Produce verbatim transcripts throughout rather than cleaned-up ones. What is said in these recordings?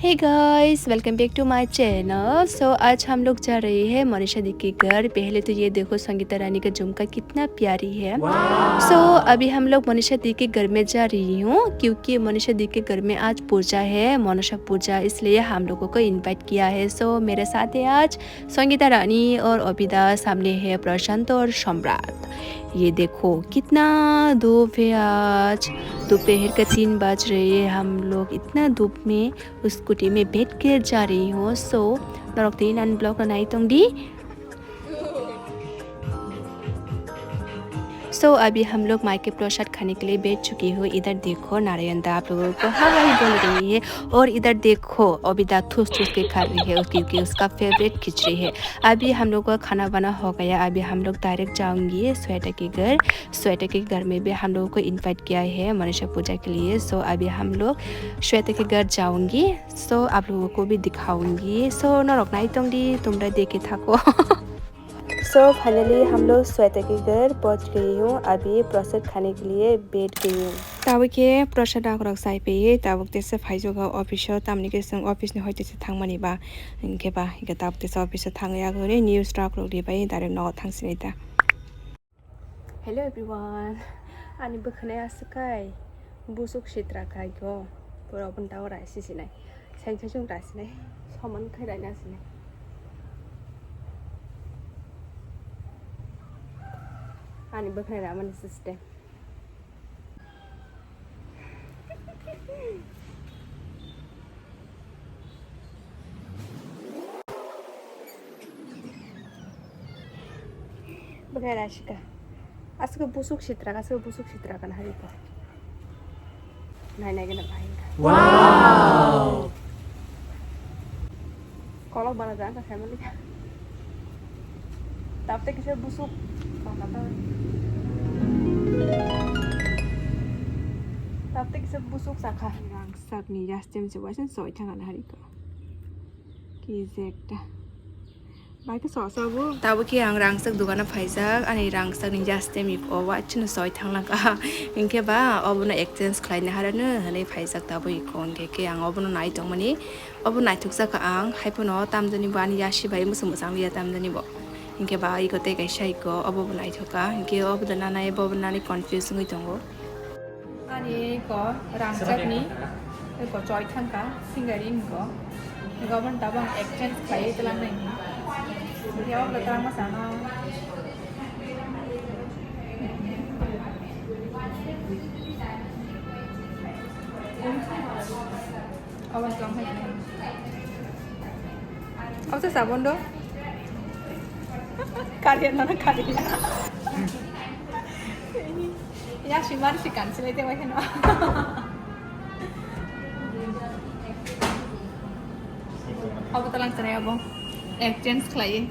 Hey guys, welcome back to my channel। So आज हम लोग जा रहे हैं मोनिशा दी के घर। पहले तो ये देखो संगीता रानी का झुमका कितना प्यारी है। So अभी हम लोग मोनिशा दी के घर में जा रही हूँ क्योंकि मोनिशा दी के घर में आज पूजा है, मनसा पूजा, इसलिए हम लोगों को इनवाइट किया है। So मेरे साथ है आज संगीता रानी और अभिदा, सामने है प्रशांत और सम्राट। ये देखो कितना धूप है आज, दोपहर का तीन बज रही है। हम लोग इतना धूप में स्कूटी में बैठ के जा रही हूँ। So norok tini ani vlog no nai tong di। So अभी हम लोग माई के प्रसाद खाने के लिए बैठ चुकी हूँ। इधर देखो नारायण दा आप लोगों को हाय बोल रही है और इधर देखो अभिदा ठूस ठूस के खा रही है क्योंकि उसका फेवरेट खिचड़ी है। अभी हम लोग का खाना वाना हो गया, अभी हम लोग डायरेक्ट जाऊंगी श्वेता के घर। श्वेता के घर में भी हम लोगों को इनवाइट किया है मनसा पूजा के लिए। So अभी हम लोग श्वेता के घर जाऊंगी। So आप लोगों को भी दिखाऊंगी। So norok nai tong di, tumra dekhe thako। So finally हम लोग श्वेता के घर पहुंच गई हूँ। अभी प्रसाद खाने के लिए बैठ गई हूँ। Tabuk khe prasad rok chai paiwi tabuk tesa phaijago office o, tamni khe chwng office ni hoi tesa thangmani ba, hinkhe ba hinkhe tabuk tesa office o thangwi aguni news rok rwdi bai direct nogo thangsinai ta. Hello everyone, ani bwkhwnai aswk kai busuk sitra kai go, pura oboni tao raisi sinai, sain saisung raisinai, soman khai raina sinai. Ani bwkhwnai ramani system. Bwkhwnai raisika. Aswk busuk sitra, aswk busuk sitra kan hari ko. Nai nai gana bahai ka. Wow. Kolok bana jang ka family ka. Tapte kisa busuk. Tapte kisa busuk sakha. Rangsak ni yastem se waisen soi thang kan hari ko. Ki je ekta. Bai khe sosa bo. Tabuk khe ang rangchak dogano phaijak, ani rangchak ni yastem iko o achino soi thang langkha. Hinkhe ba obono exchange khlaina harano hwnwi phaijak tabuk iko, hinkhe khe ang obono nai tongmani, obo naithok jakha ang, haiphano tamjani bo ani yasi bai mwsang mwsang liya tamjani bo. Hinkhe ba iko tei kaisa iko obo bo naithok kha, hinkhe obo da nanai bo bo nani confuse wngwi tongo. Ani ko rangchakni ko choi thangka singari ko. Gobon tabang exchange khlai tlang nai ni. Yau da tang ma sana. Awan tlang hai. Aw sa sabon do. Kalian mana kalian? Ya, si mari si kan, si lete wai heno. Abo talang tanai abo. Exchange khlai.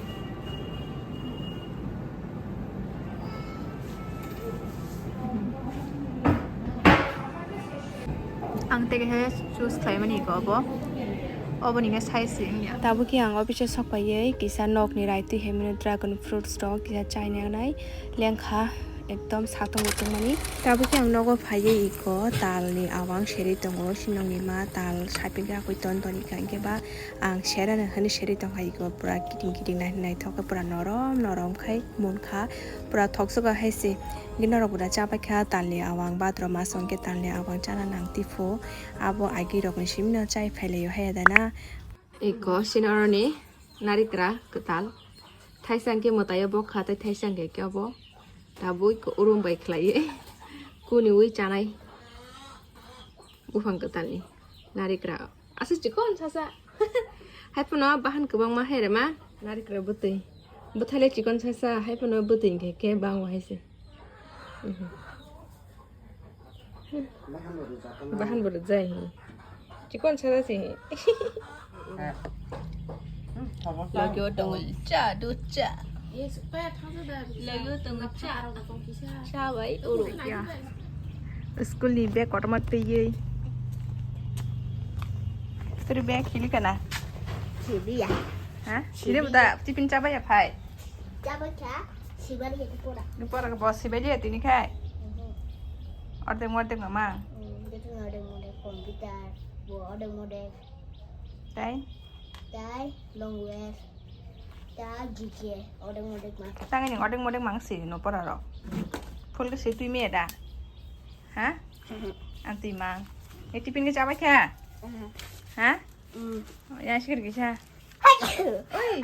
Ang tege he choose khlaimani ko abo. Obo ni he size wngya. Tabuk khe ang office o sok paiwi kisa nok ni raitwi hemano dragon fruits rok kisa chaina nai lengkha. Ekdom satung bo tongmani. Tabuk khe ang nogo phaiwi iko tal ni awang serwi tongo, sinong ni ma tal sapikha koi ton ton ikha, hinkhe ba ang serano hwnwi serwi tongkha iko, pura kiting kiting nai naithok khe pura norom norom khai munkha, pura thoksogo hai se. Hinkhe norok pura chabaikha tal ni awang, bhadro maso hinkhe tal ni awang chana nang tipho, abo agi rok ni simi no chai phailaio hai da na. Iko sini oroni narikra kwtal. Thaisa hwnkhe mwtaio bokha tei thaisa hwnkhe khe obo tabuk urum bai khlaiwi kuniwi chanai buphang kwtalni narikra. Aswk chikon sasa. Haiphano bahan kwbangma hai rema narikra bwtwi. Bwthaile chikon sasa, haiphano bwtwi hwnkhe khe bangma hai se. Bahan bo rwjak. Bahan bo rwjak hi. Chikon sara se hi. Logio tongo cha do cha. Logio tongo cha. Cha bai uru. Ya. School ni bag kotorma twiwi. Turi bag hili kana? Hili ya. Ha? Hili buda tiffin cha bai ya phai. Cha bai cha. Sibali ya pora. Ni pora bo sibali ya tini khai. Ordek mordek mama. Ordek mordek computer, bo ordek mordek. Tei? Tei long wear. Tei G K. Odeng odeng ma. Tangni odeng odeng mang si no pora ro. Full ke si tui me da. Ha? Ang tui mang. E tiffin ke chabai kha? Ha? Ya sikir kisa. Oi.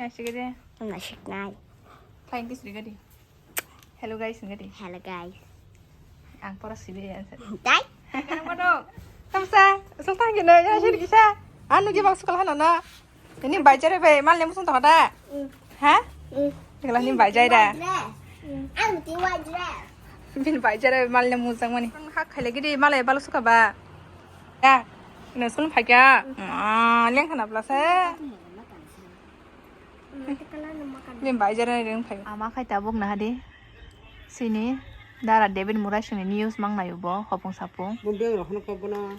Ya sikir de. Ang siknai. Flying kiss ri gadi. Hello guys, nggadi. Hello guys. Ang pora sibi ya. Dai. Kenapa dong? Tamsa, sultan gino ya sih bisa. Anu gimang sekolah nana. Ini bajar ya be, mal yang musuh tak ada. Ha? Sekolah ini bajar dah. Ang tiwa dress. Bin bajar ya mal yang musuh mani. Hak khaile gidi mal ya balu suka ba. Ya. Ini sultan pakai. Ah, liang kana belasa. Bini bai jara ni ring phai. Ama khai tabuk naha di. Sini dara David Murasing ni news mang nayo bo hopung sapung. Bo beng rok hono kok bono.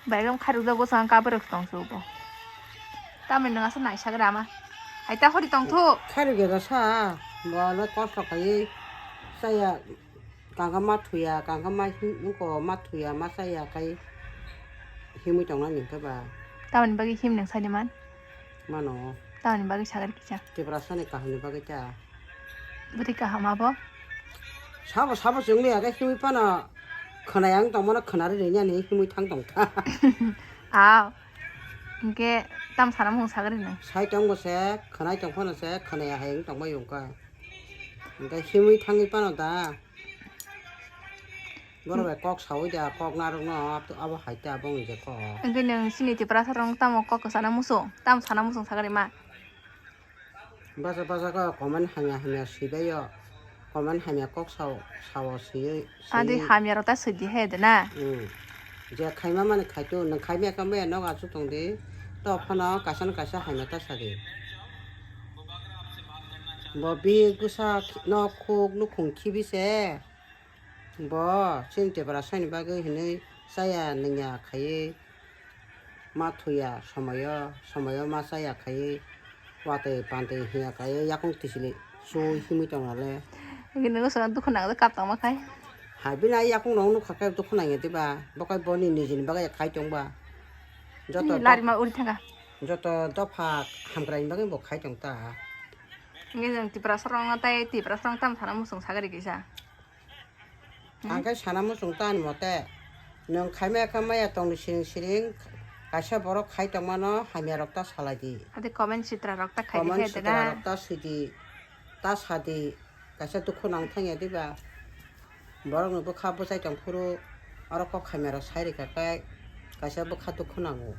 Bai rok kharuk jago sang kabe rok tong su bo. Tamni nang asa nai sagra ama. Ai ta hori tong thu. Kharuk ya sa. Bo no kosto kai. Saya. Kangkha ma thuya, kangkha ma him-, wngkho ma thuya, ma chaya khai himwi tongnani hwnkhe ba. Tamoni bagwi him nang sani man? Mano. Tamoni bagwi sagari kisa. Tiprasani kahamni bagwi ta. Bwtwi kaham abo? Sabo, sabo chwngli age himwi phano khwnaya wng tongmano khwnari rinani himwi thang tongkha. Aw. Hinkhe tam sana mung sagari nang? Sai tongbo se, khwnai tong phano se, khwnaya hai wng tongbai wngkha. Hinkhe himwi thangwi phano da. Borok bai kok sawi da, kok narwkno abo hai ta, abo wng je kok. Wngkhe nwng chini Tiprasa rok tamo kok kwchana muchung, tamo sana muchung sagari ma? Bacha bacha kok comment hamya hamya swibaio, comment hamya kok sao, sao swiwi, adi swiwi. Hamya rok ta swidi he de na? Hmm. Je khaima mani khaitu, nwng khaimaya khe maya nogo achuk tongdi, to phano kaisa no kaisa hamya ta sadi. Bo bihik bwsa no khuk nukhung khibi se. Bo chini Tiprasani bagwi hinwi chaya nungya khaiwi ma thuya somoyo, somoyo ma chaya khaiwi watwi pantwi hiya khaiwi yakung tisili chui himwi tongmale. Nini nwsano dukhu nangjakgo kap tongma khai. Hai bini ai yakung no nukha khe dukhu nangya diba? Bo khe boni nijini bagwi khai tongba. Joto dop-, larima uri thangkha. Joto dopha hamkraini bagwi bo khai tongta. Nge jang Tiprasa rokno tai Tiprasa rok tam sana muchung sagari kisa. Ang khe sana muchung ta ni mote, nwng khaimaya khe maya tongni siring siring, kaisa borok khai tongmano hamya rok ta salai di. Adi comment sitra rok ta khai di comment he sitra dena. Rok ta sidi, ta sadi, kaisa dukhu nang thangya diba? Borok ni bwkha bwchai tong phuru oro kok hamya rok sai rikha khe kaisa bwkha dukhu nango.